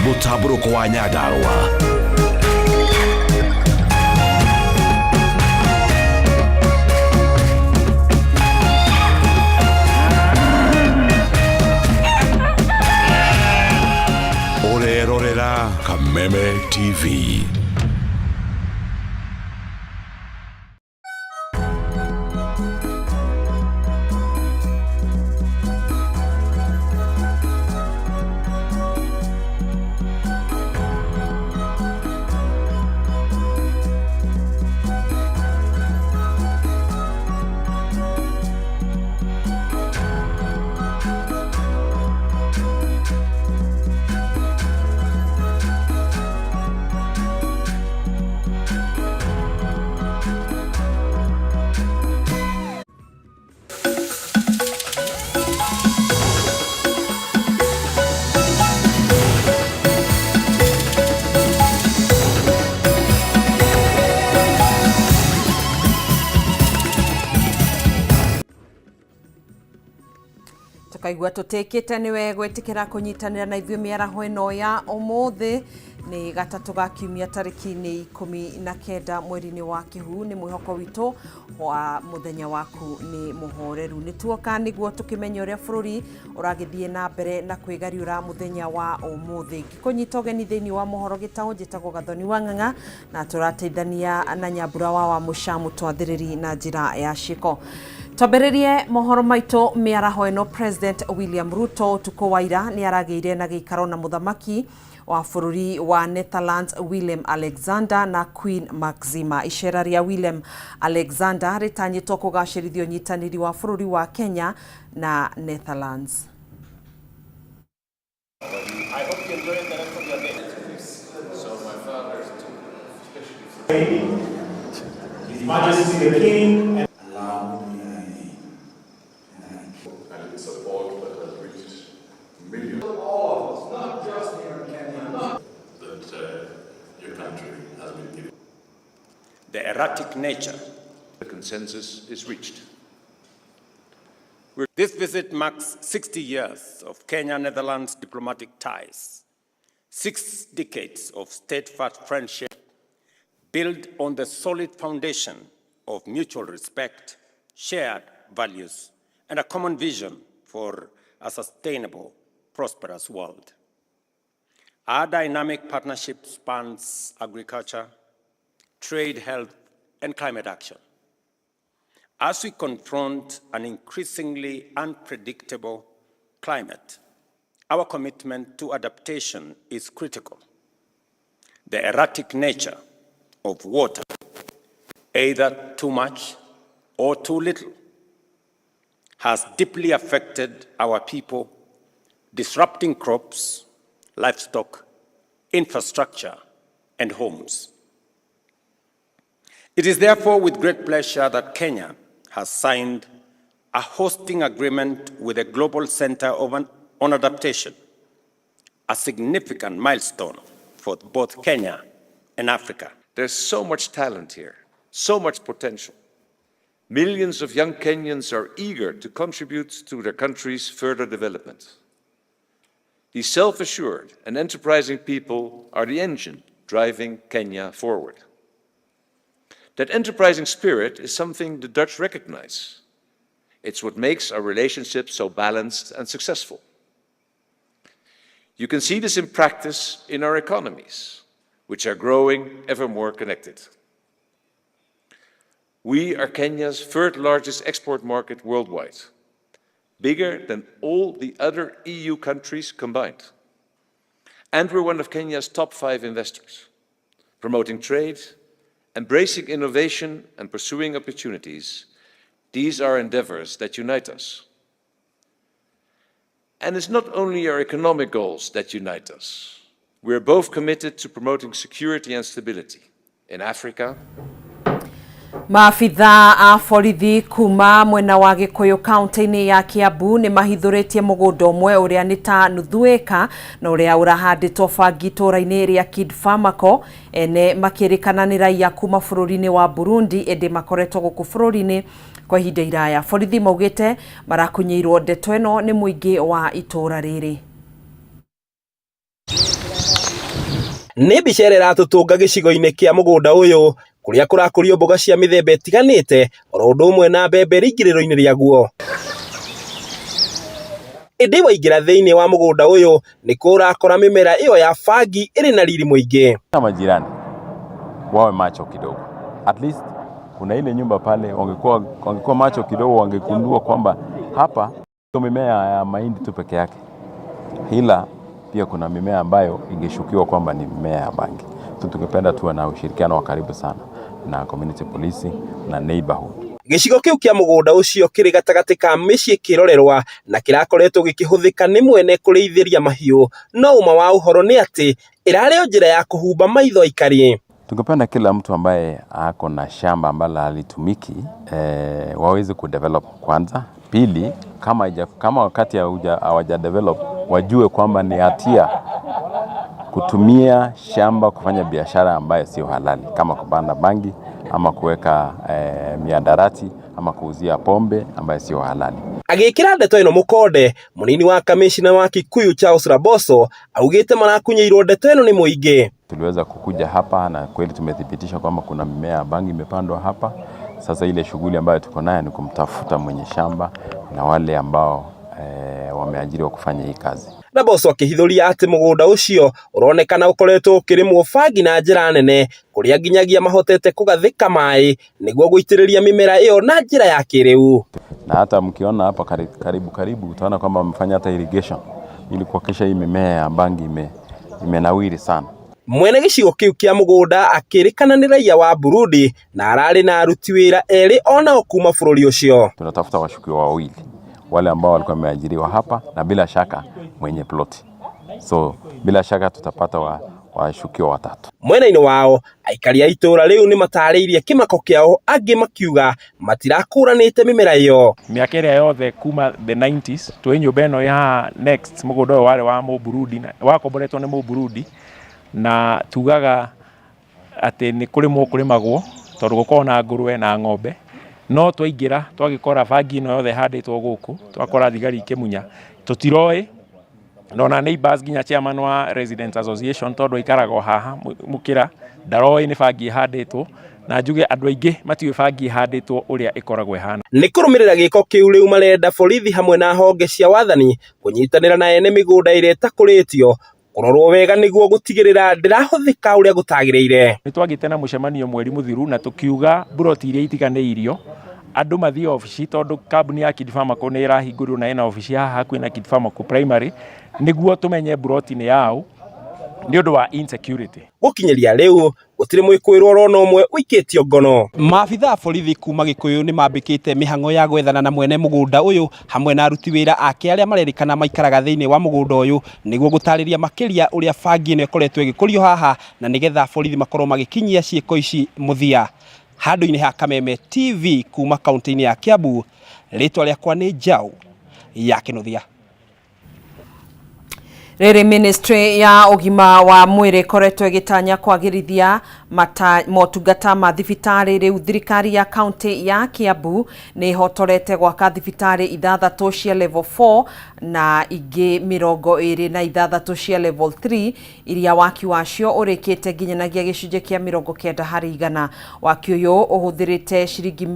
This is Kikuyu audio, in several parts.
Mũtambũrũko wa Nyandarũa. Ũrerorera Kameme TV. Tũkaigua tũtĩkĩte nĩwe gwĩtĩkĩra kũnyitanĩra na ithuĩ mĩaraho ĩno ya ũmũthĩ. Nĩ gatatũ ga kiumia tarĩki nĩ 19 mweri-inĩ wa Kĩhu. Nĩ mwĩhoko witũ wa mũthenya waku nĩ mũhoreru. Nĩ tuoka nĩguo tũkĩmenye ũrĩa bũrũri ũragĩthiĩ na mbere na kwĩgariũra mũthenya wa ũmũthĩ. Ngĩkũnyita ũgeni thĩinĩ wa mohoro gĩtaũ, njĩtagwo Gathoni wa Ng'ang'a na tũrateithania na Nyambura wa Wamũca mũtwathĩrĩri na njĩra ya ciĩko. Twambĩrĩrie mohoro maitũ mĩaraho ĩno. President William Ruto ũtukũ wa ira nĩ aragĩire na gĩikaro na mũthamaki wa bũrũri wa Netherlands Willem Alexander na Queen Maxima. Icera rĩa Willem Alexander rĩtanyĩtwo kũgacĩrithia ũnyitanĩri wa bũrũri wa Kenya na Netherlands. I hope you enjoy the rest of your day. His Majesty the King and And its support that has reached millions. All of us, not just here in Kenya. Not that your country has been given. The erratic nature. The consensus is reached. This visit marks 60 years of Kenya-Netherlands diplomatic ties, 6 decades of steadfast friendship built on the solid foundation of mutual respect, shared values, and a common vision for a sustainable, prosperous world. Our dynamic partnership spans agriculture, trade, health, and climate action. As we confront an increasingly unpredictable climate, our commitment to adaptation is critical. The erratic nature of water, either too much or too little, has deeply affected our people, disrupting crops, livestock, infrastructure, and homes. It is therefore with great pleasure that Kenya has signed a hosting agreement with the Global Center on Adaptation, a significant milestone for both Kenya and Africa. There's so much talent here, so much potential. Millions of young Kenyans are eager to contribute to their country's further development. These self-assured and enterprising people are the engine driving Kenya forward. That enterprising spirit is something the Dutch recognize. It's what makes our relationship so balanced and successful. You can see this in practice in our economies, which are growing ever more connected. We are Kenya's third largest export market worldwide, bigger than all the other EU countries combined. And we're one of Kenya's top 5 investors, promoting trade, embracing innovation and pursuing opportunities. These are endeavors that unite us. And it's not only our economic goals that unite us. We are both committed to promoting security and stability in Africa. Maabitha a borithi kuma mwena wa Gikuyu kaunti-inĩ ya Kiambu nĩ mahithũrĩtie mũgũnda ũmwe ũrĩa nĩ ta nuthu ĩka na ũrĩa ũrahandĩtwo bangi itũũra-inĩ rĩa Kid Farmaco. Ene makĩrĩkana nĩ raia kuma bũrũri-inĩ wa Burundi ĩndĩ makoretwo gũkũ bũrũri-inĩ kwa ihinda iraya. Borithi maugĩte marakunyĩirwo ndeto ĩno nĩ mũingĩ wa itũũra rĩrĩ. Nĩ mbica ĩrĩa ĩratũtũnga gĩcigo-inĩ kĩa mũgũnda ũyũ kũrĩa kũrakũrio mboga cia mĩthemba ĩtiganĩte oro ũndũ ũmwe na mbembe rĩingĩrĩro-inĩ rĩaguo. Ĩndĩ waingĩra thĩinĩ wa mũgũnda ũyũ nĩkuo ũrakora mĩmera ĩyo ya bangi ĩrĩ na riri mũingĩ. Majirani wawe macho kidogo, at least kuna ile nyumba pale, wangekuwa macho kidogo, wangegundua kwamba hapa sio mimea ya mahindi tu peke yake, ila pia kuna mimea ambayo ingeshukiwa kwamba ni mimea ya bangi. So tungependa tuwe na ushirikiano wa karibu sana na community policing na neighborhood. Gĩcigo kĩu kĩa mũgũnda ũcio kĩrĩ gatagatĩ ka mĩciĩ kĩrorerwa na kĩrakoretwo gĩkĩhũthĩka nĩ mwene kũrĩithĩria mahiũ, no ũma wa ũhoro nĩ atĩ ĩrarĩ o njĩra ya kũhumba maitho aikari. Tungependa kila mtu ambaye ako na shamba ambalo halitumiki waweze kudevelop kwanza. Pili, kama wakati hawaja develop wajue kwamba ni hatia kutumia shamba kufanya biashara ambayo sio halali, kama kupanda bangi ama kuweka miadarati ama kuuzia pombe ambayo sio halali. Agĩkĩra ndeto ĩno mũkonde, mũnini wa kamishna wa Kikuyu Charles Raboso augĩte marakunyĩirwo ndeto ĩno nĩ mũingĩ. Tuliweza kukuja hapa na kweli tumethibitisha kwamba kuna mimea ya bangi imepandwa hapa. Sasa ile shughuli ambayo tuko nayo ni kumtafuta mwenye shamba na wale ambao wameajiriwa kufanya hii kazi. Raboso akĩhithũria atĩ mũgũnda ũcio ũronekana ũkoretwo ũkĩrĩmwo bangi na njĩra nene kũrĩa nginyagia mahotete kũgathĩka maĩ nĩguo gũitĩrĩria mĩmera ĩyo na njĩra ya kĩrĩu. Na hata mkiona hapa karibu karibu utaona kwamba wamefanya hata irrigation ili kuhakikisha hii mimea ya bangi imenawiri sana. Mwene gĩcigo kĩu kĩa mũgũnda akĩrĩkana nĩ raia wa Burundi na ararĩ na aruti wĩra erĩ onao kuma bũrũri ũcio. Tunatafuta washukiwa wawili wale ambao walikuwa wameajiriwa hapa na bila shaka mwenye ploti. So bila shaka tutapata washukiwa watatu. Mwena-inĩ wao aikari a itũũra rĩu nĩ matarĩirie kĩmako kĩao, angĩ makiuga matirakũranĩte mĩmera ĩyo. Mĩaka ĩrĩa yothe kuma the 90s twĩ nyũmba ĩno ya next mũgũnda ũyũ warĩ wa Mũburundi, wakomboretwo nĩ Mũburundi, na tugaga atĩ nĩ kũrĩmwo kũrĩmagwo tondũ gũkoragwo na ngũrwe na ng'ombe, no twaingĩra twagĩkora bangi ĩno yothe ĩhandĩtwo gũkũ, twakora thigari ikĩmunya, tũtiroĩ na neighbors nginya chairman wa Residents Association tondũ aikaraga haha mũkĩra ndaroĩ nĩ bangi ĩhandĩtwo, na njuge andũ aingĩ matiũĩ bangi ĩhandĩtwo ũrĩa ĩkoragwo ĩhana. Nĩ kũrũmĩrĩra gĩko kĩu rĩu marenda borithi hamwe na honge cia wathani kũnyitanĩra na ene mĩgũnda ĩrĩa ĩtakũrĩtio kũrorwo wega nĩguo gũtigĩrĩra ndĩrahũthĩka ũrĩa gũtagĩrĩire. Nĩ twagĩte na mũcemanio mweri mũthiru na tũkiuga mburoti iria itiganĩirio andũ mathiĩ obici tondũ kambuni ya Kid Pharmaco nĩ ĩrahingũrirwo na ĩna obici haha hakuhĩ na Kid Pharmaco Primary nĩguo tũmenye mburoti nĩ yaũ nĩ ũndũ wa insecurity. Gũkinyĩria rĩu gũtirĩ mwĩkũĩrwo orona ũmwe ũikĩtio ngono. Maabitha a borithi kuma Gĩkũyũ nĩ mambĩkĩte mĩhang'o ya gwethana na mwene mũgũnda ũyũ hamwe na aruti wĩra ake arĩa marerĩkana maikaraga thĩinĩ wa mũgũnda ũyũ nĩguo gũtarĩria makĩria ũrĩa bangi ĩno ĩkoretwo ĩgĩkũrio haha na nĩgetha borithi makorwo magĩkinyia ciĩko ici mũthia. Handũ-inĩ ha Kameme TV kuma kaunti-inĩ ya Kiambu, rĩtwa rĩakwa nĩ Njaũ ya Kĩnuthia. Rĩrĩ ministry ya ũgima wa mwĩrĩ ĩkoretwo ĩgĩtanya kwagĩrithia motungata ma thibitarĩ. Rĩu thirikari ya kaunti ya Kiambu nĩ ĩhotorete gwaka thibitarĩ 6 cia level 4 na ingĩ 26 cia level 3 iria waki wacio ũrĩkĩte nginyanagia gĩcunjĩ kĩa 90%. Waki ũyũ ũhũthĩrĩte ciringi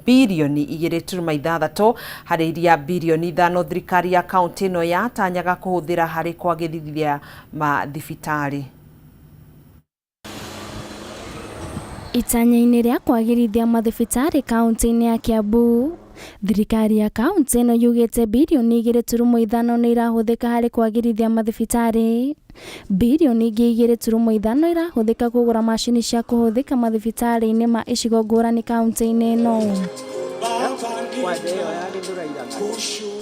birioni 2.6 harĩ iria birioni 5 thirikari ya kaunti ĩno yatanyaga kũhũthĩra harĩ kwagĩrithia mathibitarĩ. Itanya-inĩ rĩa kwagĩrithia mathibitarĩ kaunti-inĩ ya Kiambu, thirikari ya kaunti ĩno yugĩte birioni 2.5 nĩ irahũthĩka harĩ kwagĩrithia mathibitarĩ. Birioni ingĩ 2.5 irahũthĩka kũgũra macini cia kũhũthĩka mathibitarĩ-inĩ ma icigo ngũrani kaunti-inĩ ĩno.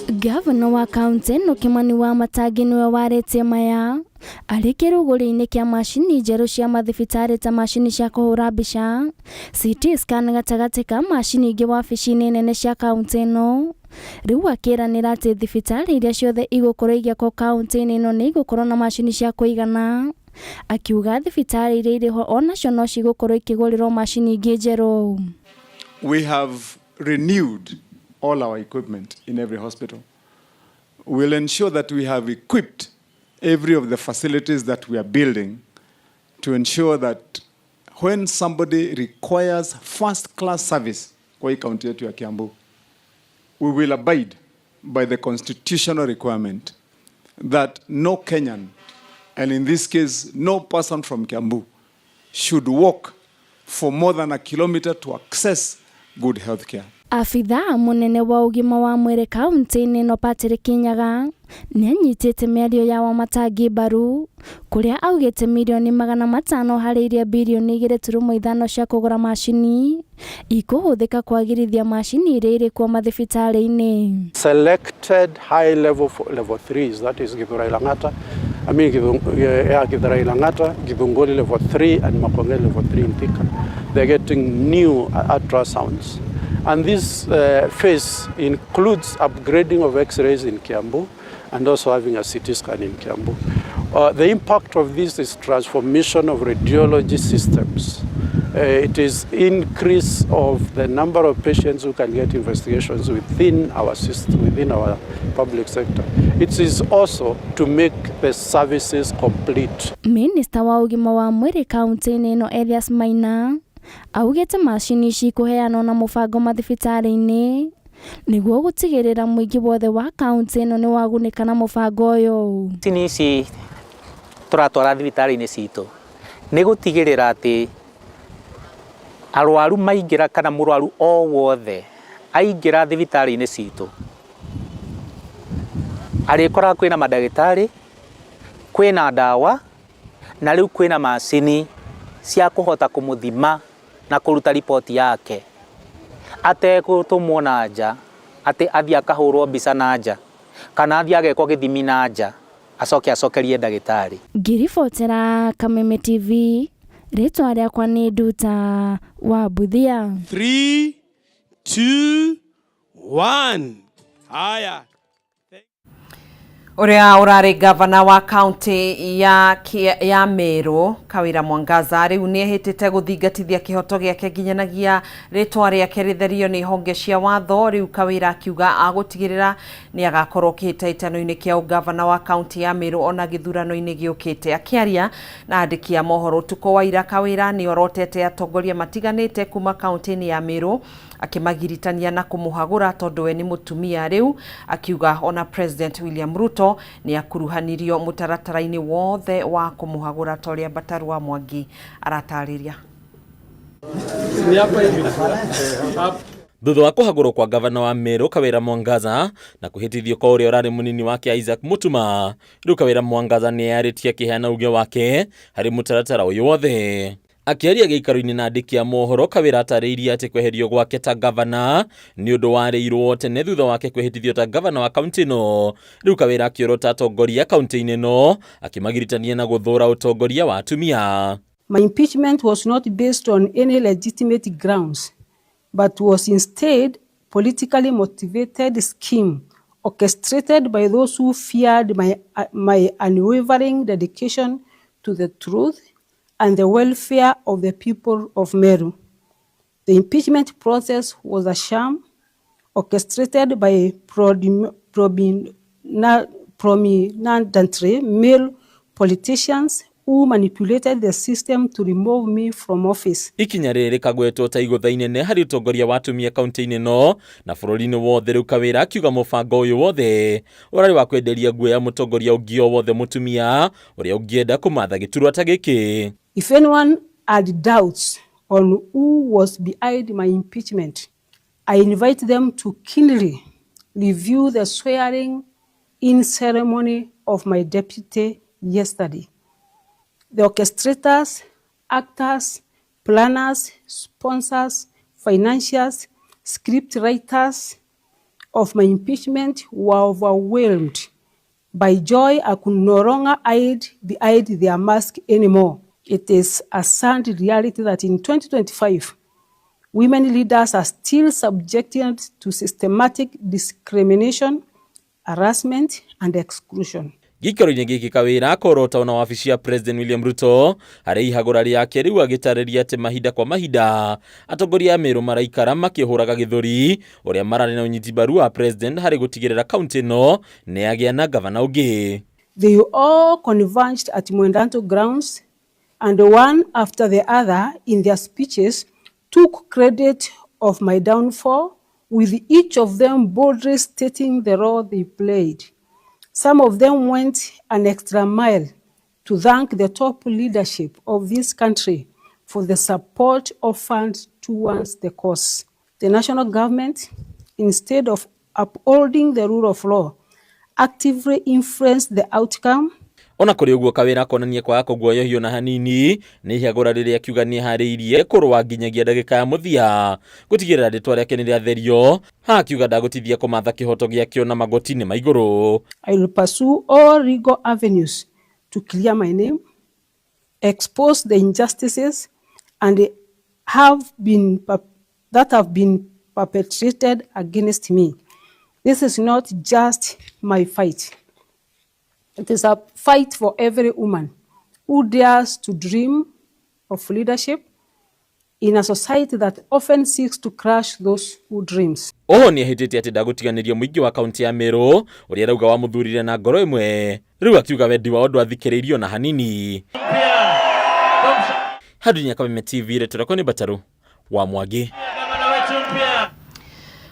Gavana wa kaunti ĩno Kimani Wamatangi nĩwe warĩtie maya arĩ kĩrugũrio-inĩ kĩa macini njerũ cia mathibitarĩ ta macini cia kũhũra mbica, CT scan gatagatĩ ka macini ingĩ wabici-inĩ nene cia kaunti ĩno. Rĩu akĩranĩra atĩ thibitarĩ iria ciothe igũkorwo igĩakwo kaunti-inĩ ĩno nĩ igũkorwo na macini cia kũigana. Akiuga thibitarĩ iria irĩ ho onacio no cigũkorwo ikĩgũrĩrwo macini ingĩ njerũ. We have renewed all our equipment in every hospital. We'll ensure that we have equipped every of the facilities that we are building To ensure that when somebody requires first class service kwa hii kaunti yetu ya Kiambu, we will abide by the constitutional requirement that no Kenyan, and in this case no person from Kiambu, should walk for more than a kilometer to access good health care. Abithaa mũnene wa ũgima wa mwĩrĩ kaunti-inĩ ĩno Patrick Nyaga nĩanyitĩte mĩario ya Wamatangi mbaru kũrĩa augĩte mirioni 500 harĩ iria birioni 2.5 cia kũgũra macini ikũhũthĩka kwagĩrithia macini iria irĩ kuo mathibitarĩ-inĩ. Selected high level level 3s, that is Githurai Lang'ata, I mean yeah, Githurai Lang'ata, Githunguri level 3 and Makonge level 3 in Thika. They're getting new ultrasounds. And this phase includes upgrading of x-rays in Kiambu and also having a CT scan in Kiambu. The impact of this is transformation of radiology systems. It is increase of the number of patients who can get investigations within our system, within our public sector. It is also to make the services complete. Minista wa ũgima wa mwĩrĩ kaunti-inĩ ĩno Elias Maina augĩte macini ici ikũheanwo na mũbango mathibitarĩ-inĩ nĩguo gũtigĩrĩra mũingĩ wothe wa kaunti ĩno nĩ wagunĩka na mũbango ũyũ. Macini ici tũratwara thibitarĩ-inĩ citũ nĩ gũtigĩrĩra atĩ arwaru maingĩra kana mũrwaru o wothe aingĩra thibitarĩ-inĩ citũ arĩkoraga kwĩna mandagĩtarĩ, kwĩna ndawa na rĩu kwĩna macini cia kũhota kũmũthima na kũruta riboti yake ategũtũmwo na nja atĩ athiĩ akahũrwo mbica na nja kana athiĩ agekwo gĩthimi na nja acoke acokerie ndagĩtarĩ. Ngĩribotera Kameme TV, rĩtwa rĩakwa nĩ Nduta wa Mbuthia. 3, 2, 1. Haya. Ũrĩa ũrarĩ gavana wa kaunti ya Meru Kawira Mwangaza rĩu nĩ ehĩtĩte gũthingatithia kĩhoto gĩake nginyanagia rĩtwa rĩake rĩtherio nĩ honge cia watho. Rĩu Kawira akiuga agũtigĩrĩra nĩ agakorwo kĩhĩtahĩtano-inĩ kĩa ũgavana wa kaunti ya Meru ona gĩthurano-inĩ gĩũkĩte. Akĩaria na andĩki a mohoro ũtukũ wa ira, Kawira nĩ orotete atongoria matiganĩte kuma kaunti-inĩ ya Meru akĩmagiritania na kũmũhagũra tondũ we nĩ mũtumia. Rĩu akiuga ona President William Ruto nĩ akuruhanirio mũtaratara-inĩ wothe wa kũmũhagũra ta ũrĩa Mbataru wa Mwangi aratarĩria. Thutha wa kũhagũrwo kwa gavana wa Meru Kawira Mwangaza na kwĩhĩtithio kwa ũrĩa ũrarĩ mũnini wake Isaac Mutuma, rĩu Kawira Mwangaza nĩ eyarĩtie akĩheana uge wake harĩ mũtaratara ũyũ wothe. Akĩaria gĩikaro-inĩ na andĩki a mohoro, Kawira atarĩirie atĩ kweherio gwake ta gavana nĩ ũndũ warĩirwo tene thutha wake kwĩhĩtithio ta gavana wa kaunti ĩno. Rĩu Kawira akĩorota atongoria kaunti-inĩ ĩno akĩmagiritania na gũthũra ũtongoria wa atumia. My impeachment was not based on any legitimate grounds, but was instead politically motivated scheme orchestrated by those who feared my unwavering dedication to the truth and the welfare of the people of Meru. The impeachment process was a sham orchestrated by prominently male politicians who manipulated the system to remove me from office. Ikinya rĩrĩ rĩkagwetwo ta igũtha inene harĩ ũtongoria wa atumia kaunti-inĩ ĩno na bũrũri-inĩ wothe. Rĩu Kawira akiuga mũbango ũyũ wothe ũrarĩ wa kwenderia guoya mũtongoria ũngĩ o wothe mũtumia ũrĩa ũngĩenda kũmatha gĩturwa ta gĩkĩ. If anyone had doubts on who was behind my impeachment, I invite them to keenly review the swearing in ceremony of my deputy yesterday. The orchestrators, actors, planners, sponsors, financiers, script writers of my impeachment were overwhelmed by joy. I could no longer hide behind their mask anymore. It is a sad reality that in 2025, women leaders are still subjected to systematic discrimination, harassment, and exclusion. Gĩikaro-inĩ gĩkĩ Kawira akorota na wabici ya President William Ruto harĩ ihagũra rĩake, rĩu agĩtarĩria atĩ mahinda kwa mahinda atongoria a Meru maraikara makĩhũraga gĩthũri ũrĩa mararĩ na ũnyiti mbaru wa President harĩ gũtigĩrĩra kaunti ĩno nĩ yagĩa na gavana ũngĩ. They all converged at Mwendanto grounds. And one after the other in their speeches took credit of my downfall, with each of them boldly stating the role they played. Some of them went an extra mile to thank the top leadership of this country for the support offered towards the cause. The national government, instead of upholding the rule of law, actively influenced the outcome. Ona kũrĩ ũguo Kawĩra akonania kwaga kũguoyohio na hanini nĩ ihagũra rĩrĩa akiuga nĩeharĩirie kũrũa nginyagia ndagĩka ya mũthia gũtigĩrĩra rĩtwa rĩake nĩrĩatherio. Haha akiuga ndagũtithia kũmatha kĩhoto gĩakĩo na magoti-inĩ ma igũrũ. I will pursue all legal avenues to clear my name, expose the injustices and have been that have been perpetrated against me. This is not just my fight. It is a fight for every woman who dares to dream of leadership in a society that often seeks to crush those who dreams. Oho nĩehĩtĩte atĩ ndagũtiganĩria mũingĩ wa kaunti ya Meru ũrĩa arauga wamũthurire na ngoro ĩmwe rĩu akiuga wendi wao ndwathikĩrĩirio na hanini. Hadunia Kameme TV rĩtwa rĩakwa nĩ Mbataru wa Mwangi.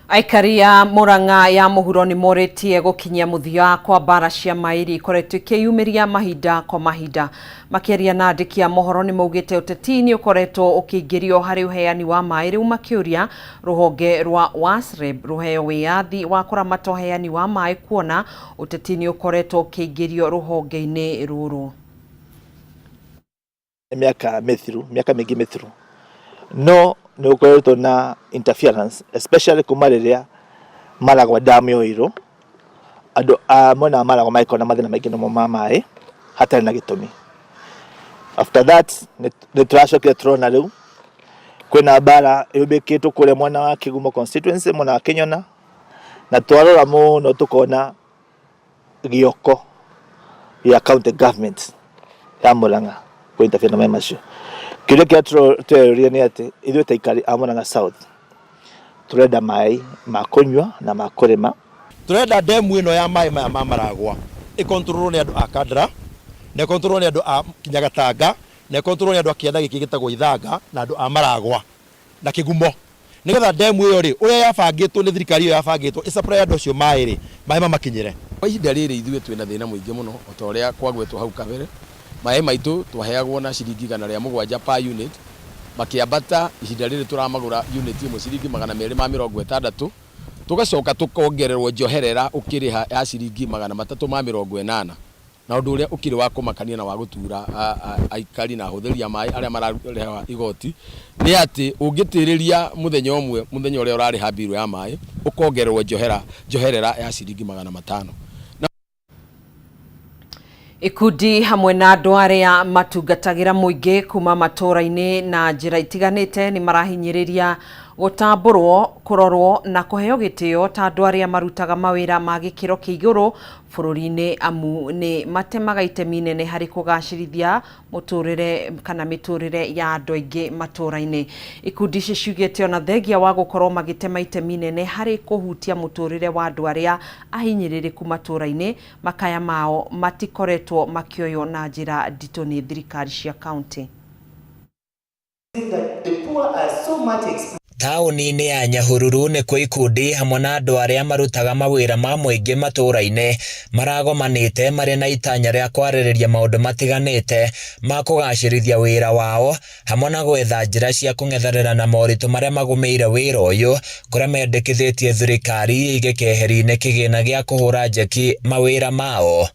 Aikari a Murang'a ya mũhuro nĩ morĩtie gũkinyia mũthia kwa mbara cia maĩ iria ikoretwo ikĩyumĩria mahinda kwa mahinda. Makĩaria na andĩki a mohoro nĩ maugĩte ũteti nĩ ũkoretwo ũkĩingĩrio harĩ ũheani wa maĩ rĩu makĩũria rũhonge rwa WASREB rũheo wĩyathi wa kũramata ũheani wa maĩ kuona ũteti nĩ ũkoretwo ũkĩingĩrio rũhonge-inĩ rũrũ. Mĩaka mĩthiru, mĩaka mĩingĩ mĩthiru, no nĩ gũkoretwo na interference, especially kuma rĩrĩa Maragwa dam yoirwo, andũ a mwena wa Maragwa magĩkorwo na mathĩna maingĩ mũno ma maĩ hatarĩ na gĩtũmi. After that nĩ tũracokire tũrona rĩu kwĩna mbara yũmbĩkĩtwo kũrĩa mwena wa Kĩgumo constituency, mwena wa Kĩnyona, na twarora mũno tũkona gĩoko gĩa county government ya Murang'a kũ interfere na maĩ macio. Kĩũria kĩrĩa tũreruria nĩ atĩ ithuĩ ta aikari a Murang'a South tũrenda maĩ ma kũnyua na ma kũrĩma. Tũrenda ndemu ĩno ya maĩ maya ma Maragwa ĩkontrolwo nĩ andũ a Kandara, na ĩkontrolwo nĩ andũ a Kinyagatanga, na ĩkontrolwo nĩ andũ a kĩanda gĩkĩ gĩtagwo Ithanga na andũ a Maragwa na Kĩgumo, nĩgetha ndemu ĩyo rĩ, ũrĩa yabangĩtwo nĩ thirikari ĩyo yabangĩtwo ĩsupply andũ acio maĩ rĩ, maĩ mamakinyĩre. Kwa ihinda rĩrĩ ithuĩ twĩna thĩna mũingĩ mũno o ta ũrĩa kwagwetwo hau kabere. Maĩ maitũ twaheagwo na ciringi 107 per unit, makĩambata ihinda rĩrĩ tũramagũra unit ĩmwe ciringi 260, tũgacoka tũkongererwo njoherera ũkĩrĩha ya ciringi 380. Na ũndũ ũrĩa ũkĩrĩ wa kũmakania na wa gũtura aikari na ahũthĩri a maĩ arĩa mararĩha igoti nĩ atĩ ũngĩtĩrĩria mũthenya ũmwe, mũthenya ũrĩa ũrarĩha mbirũ ya maĩ, ũkongererwo njoherera ya ciringi 500. Ikundi hamwe na andũ arĩa matungatagĩra mũingĩ kuma matũũra-inĩ na njĩra itiganĩte nĩ marahinyĩrĩria gũtambũrwo, kũrorwo na kũheo gĩtĩo ta andũ arĩa marutaga mawĩra ma gĩkĩro kĩa igũrũ bũrũri-inĩ amu nĩ matemaga itemi inene harĩ kũgacĩrithia mũtũrĩre kana mĩtũrĩre ya andũ aingĩ matũũra-inĩ. Ikundi ici ciugĩte ona thengia wa gũkorwo magĩtema itemi inene harĩ kũhutia mũtũrĩre wa andũ arĩa ahinyĩrĩrĩku matũũra-inĩ, makaya mao matikoretwo makĩoywo na njĩra nditũ nĩ thirikari cia kaunti. Taũni-inĩ ya Nyahururu nĩkuo ikundi hamwe na andũ arĩa marutaga mawĩra ma mũingĩ matũũra-inĩ maragomanĩte marĩ na itanya rĩa kwarĩrĩria maũndũ matiganĩte ma kũgacĩrithia wĩra wao hamwe na gwetha njĩra cia kũng'ethanĩra na moritũ marĩa magũmĩire wĩra ũyũ kũrĩa mendekithĩtie thirikari ĩige keheri-inĩ kĩgĩna gĩa kũhũra njeki mawĩra mao.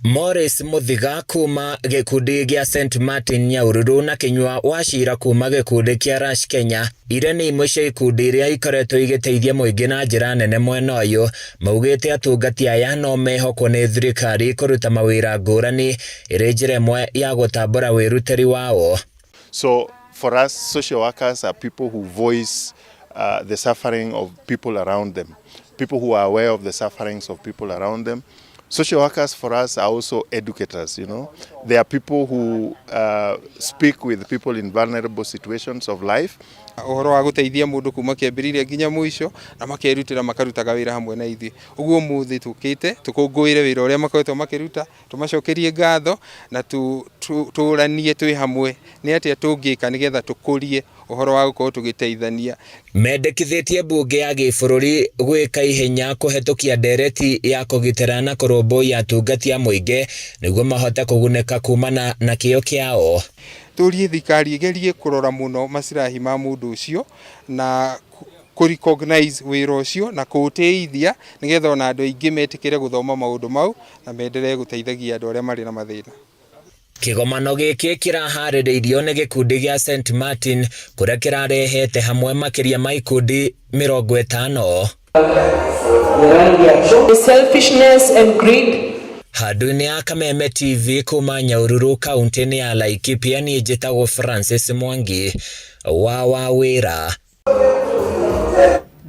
Morris Muthiga kuma gĩkundi gĩa St Martin Nyahururu na Kinyua Wachira kuma gĩkundi kĩa Rush Kenya iria nĩ imwe cia ikundi iria ikoretwo igĩteithia mũingĩ na njĩra nene mwena ũyũ maugĩte atungati aya no mehokwo nĩ thirikari kũruta mawĩra ngũrani ĩrĩ njĩra ĩmwe ya gũtambũra wĩrutĩri wao. So for us, social workers are people who voice the suffering of people around them, people who are aware of the sufferings of people around them. Social workers for us are also educators. They are people who speak with people in vulnerable situations of life. Ũhoro wa gũteithia mũndũ kuma kĩambĩrĩria nginya mũico na makerutĩra makarutaga wĩra hamwe na ithuĩ. Ũguo ũmũthĩ tũkĩte tũkũngũĩre wĩra ũrĩa makoretwo makĩruta, tũmacokerie ngatho na tũranie twĩ hamwe nĩ atĩa tũngĩka nĩgetha tũkũrie ũhoro wa gũkorwo tũgĩteithania. Mendekithĩtie mbunge ya gĩbũrũri gwĩka ihenya kũhetũkia ndereti ya kũgitĩra na kũrũmbũiya atungati a mũingĩ nĩguo mahote kũgunĩka kumana na kĩyo kĩao. Tũrie thirikari ĩgerie kũrora mũno maslahi ma mũndũ ũcio na kũ recognize wĩra ũcio na kũũtĩithia nĩgetha ona andũ aingĩ metĩkĩre gũthoma maũndũ mau na menderee gũteithagia andũ arĩa marĩ na mathĩna. Kĩgomano gĩkĩ kĩraharĩrĩirio nĩ gĩkundi gĩa St Martin kũrĩa kĩrarehete hamwe makĩria ma ikundi 50. Selfishness and greed. Handũ-inĩ ya Kameme TV kuma Nyahururu kaunti-inĩ ya Laikipia, niĩ njĩtagwo Francis Mwangi wa Wawĩra.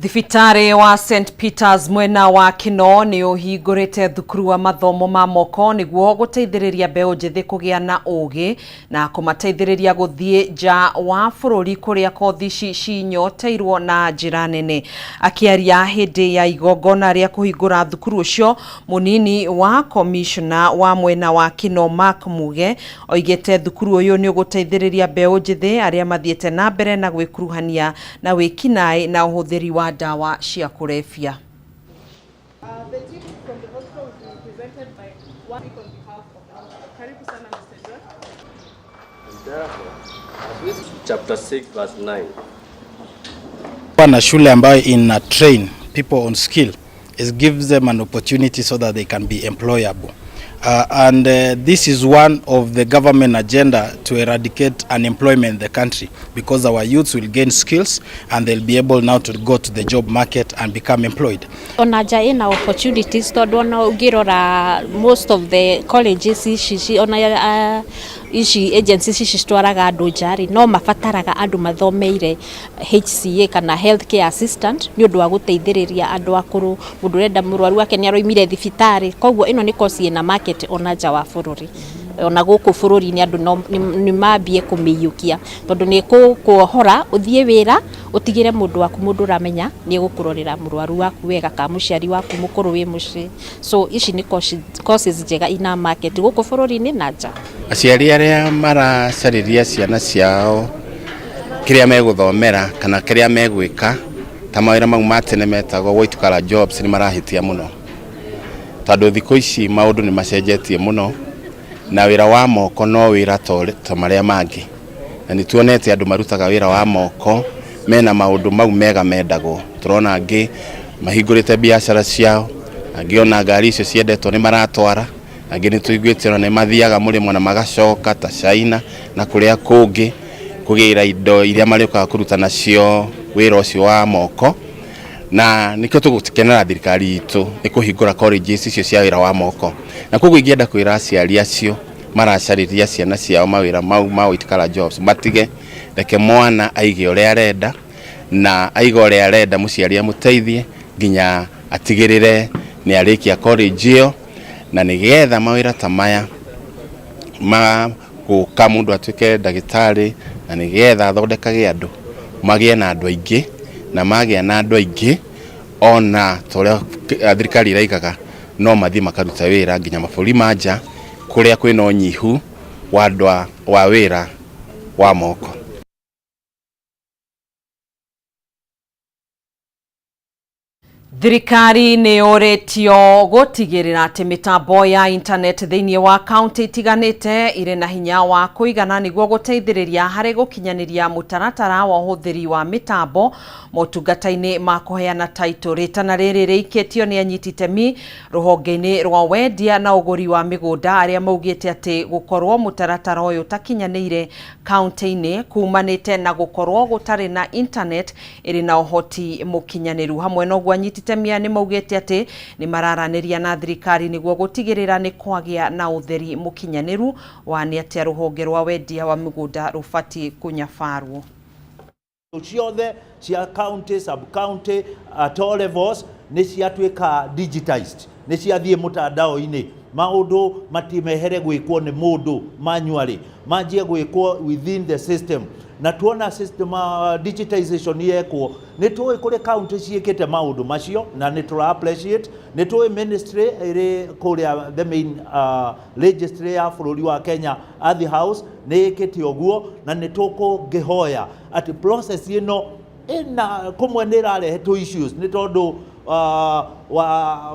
Thibitarĩ wa St Peters mwena wa Kinoo nĩ ũhingũrĩte thukuru wa mathomo ma moko nĩguo gũteithĩrĩria mbeũ njĩthĩ kũgĩa na ũgĩ na kũmateithĩrĩria gũthiĩ nja wa bũrũri kũrĩa kothi ici cinyoteirwo na njĩra nene. Akĩaria hĩndĩ ya igongona rĩa kũhingũra thukuru ũcio, mũnini wa komishona wa mwena wa Kinoo Mark Muge oigĩte thukuru ũyũ nĩ ũgũteithĩrĩria mbeũ njĩthĩ arĩa mathiĩte na mbere na gwĩkuruhania na wĩkinaĩ na ũhũthĩri wa ndawa cia kũrebia. The team from the hospital will be presented by one on behalf of the hospital. Karibu sana, Mr. John. Chapter 6 verse 9. Na shule ambayo ina train people on skill, it gives them an opportunity so that they can be employable. And this is one of the government agenda to eradicate unemployment in the country, because our youths will gain skills and they'll be able now to go to the job market and become employed. Ona nja ĩna opportunities tondũ ona ũngĩrora most of the colleges ici ona ici agencies ici citwaraga andũ nja rĩ, no mabataraga andũ mathomeire HCA kana health care assistant nĩ ũndũ wa gũteithĩrĩria andũ akũrũ, mũndũ ũrenda mũrwaru wake nĩ aroimire thibitarĩ. Koguo ĩno nĩ course ĩna market ona nja wa bũrũri, ona gũkũ bũrũri-inĩ andũ no nĩ mambie kũmĩiyũkia tondũ nĩ kuohora ũthiĩ wĩra ũtigĩre mũndũ waku, mũndũ ũramenya nĩ egũkũrorera mũrwaru waku wega kana mũciari waku mũkũrũ wĩ mũciĩ. So ici nĩ courses njega ina market gũkũ bũrũri-inĩ na nja. Aciari arĩa maracarĩria ciana ciao kĩrĩa megũthomera kana kĩrĩa megwĩka ta mawĩra mau ma tene metagwo white collar jobs nĩ marahĩtia mũno, tondũ thikũ ici maũndũ nĩ macenjetie mũno na wĩra wa moko no wĩra ta marĩa mangĩ, na nĩ tuonete andũ marutaga wĩra wa moko mena maũndũ mau mega mendagwo. Tũrona angĩ mahingũrĩte biacara ciao, angĩ ona ngari icio ciendetwo nĩ maratwara, angĩ nĩ tũiguĩte ona nĩ mathiaga mũrĩmo na magacoka ta China na kũrĩa kũngĩ kũgĩra indo iria marĩũkaga kũruta nacio wĩra ũcio wa moko. Na nĩkĩo tũgũkenera thirikari itũ nĩ kũhingũra colleges icio cia wĩra wa moko. Na koguo ingĩenda kwĩra aciari acio maracarĩria ciana ciao mawĩra mau ma white collar jobs matige, reke mwana aige ũrĩa arenda, na aiga ũrĩa arenda mũciari amũteithie nginya atigĩrĩre nĩ arĩkia college ĩyo, na nĩgetha mawĩra ta maya ma gũka mũndũ atuĩke ndagĩtarĩ na nĩgetha athondekage andũ magĩe na andũ aingĩ, na magĩa na andũ aingĩ ona ta ũrĩa thirikari ĩraigaga no mathiĩ makaruta wĩra nginya mabũrũri ma nja kũrĩa kwĩna ũnyihu wa andũ wa wĩra wa moko. Thirikari nĩ yũrĩtio gũtigĩrĩra atĩ mĩtambo ya internet thĩinĩ wa kaunti itiganĩte irĩ na hinya wa kũigana nĩguo gũteithĩrĩria harĩ gũkinyanĩria mũtaratara wa ũhũthĩri wa mĩtambo motungata-inĩ ma kũheana title. Rĩtana rĩrĩ rĩikĩtio nĩ anyiti itemi rũhonge-inĩ rwa wendia na ũgũri wa mĩgũnda arĩa maugĩte atĩ gũkorwo mũtaratara ũyũ ũtakinyanĩire kaunti-inĩ kumanĩte na gũkorwo gũtarĩ na internet ĩrĩ na ũhoti mũkinyanĩru. Hamwe na ũguo, anyiti itemi aya nĩ maugĩte atĩ nĩ mararanĩria na thirikari nĩguo gũtigĩrĩra nĩ kwagĩa na ũtheri mũkinyanĩru wa nĩ atĩa rũhonge rwa wendia wa mĩgũnda rũbatiĩ kũnyabarwo. Ciothe cia county, sub county, at all levels. Nĩ ciatuĩka digitized, nĩ ciathiĩ mũtandao-inĩ, maũndũ matimehere gwĩkwo nĩ mũndũ manually, manjie gwĩkwo within the system. Na tuona system digitization yekwo, nĩ tũĩ kũrĩ county ciĩkĩte maũndũ macio na nĩ tũra appreciate. Nĩ tũĩ ministry ĩrĩ kũrĩa the main registry ya bũrũri wa Kenya, Ardhi House, nĩ ĩkĩte ũguo, na nĩ tũkũngĩhoya atĩ process ĩno ĩna kũmwe nĩ ĩrarehe tũ issues, nĩ tondũ wa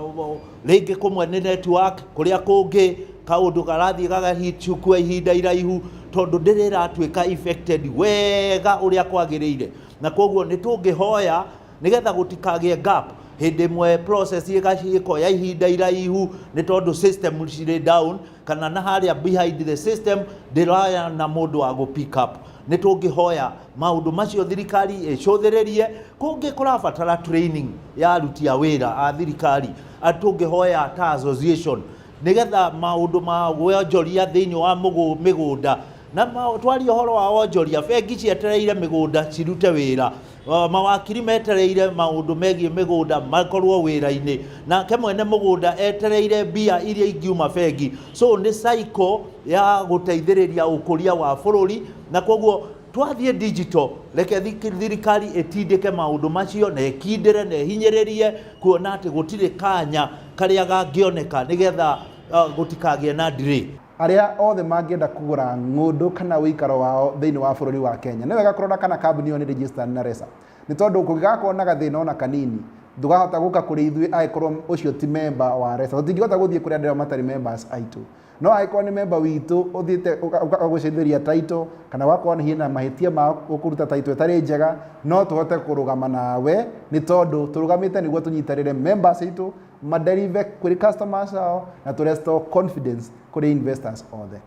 rĩngĩ kũmwe nĩ network, kũrĩa kũngĩ kaũndũ karathiĩ gagahĩtũkua ihinda iraihu tondũ ndĩrĩ ĩratuĩka affected wega ũrĩa kwagĩrĩire. Na koguo nĩ tũngĩhoya nĩgetha gũtikagĩe gap, hĩndĩ ĩmwe process ĩkoya ihinda iraihu nĩ tondũ system cirĩ down, kana na harĩa behind the system ndĩraya na mũndũ wa gũ pick up. Nĩ tũngĩhoya maũndũ macio thirikari ĩcũthĩrĩrie. Kũngĩ kũrabatara training ya aruti a wĩra a thirikari, tũngĩhoya ta association nĩgetha maũndũ ma wonjoria thĩinĩ wa mĩgũnda na twaria ũhoro wa wonjoria, bengi cietereire mĩgũnda cirute wĩra, mawakiri metereire maũndũ megiĩ mĩgũnda makorwo wĩra-inĩ, nake mwene mũgũnda etereire mbia iria ingiuma bengi. So nĩ cycle ya gũteithĩrĩria ũkũria wa bũrũri, na koguo twathiĩ digital, reke thirikari ĩtindĩke maũndũ macio na ĩkindĩre na ĩhinyĩrĩrie kuona atĩ gũtirĩ kanya karĩa gangĩoneka nĩgetha gũtikagĩe na delay. Arĩa othe mangĩenda kũgũra ng'ũndũ kana ũikaro wao thĩinĩ wa bũrũri wa Kenya, nĩ wega kũrora kana kambuni ĩyo nĩ registered na RESA, nĩ tondũ kũngĩgakorwo na gathĩna ona kanini, ndũgahota gũka kũrĩ ithuĩ angĩkorwo ũcio ti member wa RESA. Tũtingĩhota gũthiĩ kũrĩ andũ arĩa matarĩ members aitũ, no angĩkorwo nĩ member witũ, ũthiĩte ũgacithĩria title kana wakorwo nĩ hena mahĩtia ma kũruta title ĩtarĩ njega, no tũhote kũrũgama nawe, nĩ tondũ tũrũgamĩte nĩguo tũnyitanĩre members aitũ madeliver kũrĩ customers ao na tũ restore confidence kũrĩ investors othe.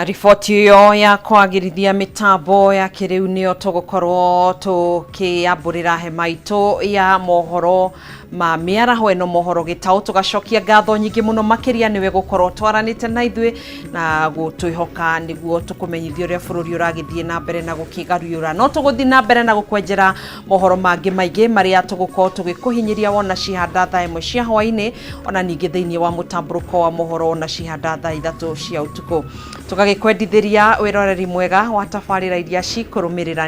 Riboti ĩyo ya kwagĩrithia mĩtambo ya kĩrĩu nĩyo tũgũkorwo tũkĩambũrĩra hema itũ ya mohoro ma mĩaraho ĩno, mohoro gĩtaũ. Tũgacokia ngatho nyingĩ mũno makĩria nĩwe gũkorwo twaranĩte na ithuĩ na gũtwĩhoka nĩguo tũkũmenyithia ũrĩa bũrũri ũragĩthiĩ na mbere na gũkĩgarũra. No tũgũthiĩ na mbere na gũkwenjera mohoro mangĩ maingĩ marĩa tũgũkorwo tũgĩkũhinyĩria wona cihanda thaa 1 cia hwaĩ-inĩ, ona ningĩ thĩinĩ wa mũtambũrũko wa mohoro ona cihanda thaa 3 cia ũtukũ. Tũgagĩkwendithĩria wĩroreri mwega wa tabarĩra iria cikũrũmĩrĩra.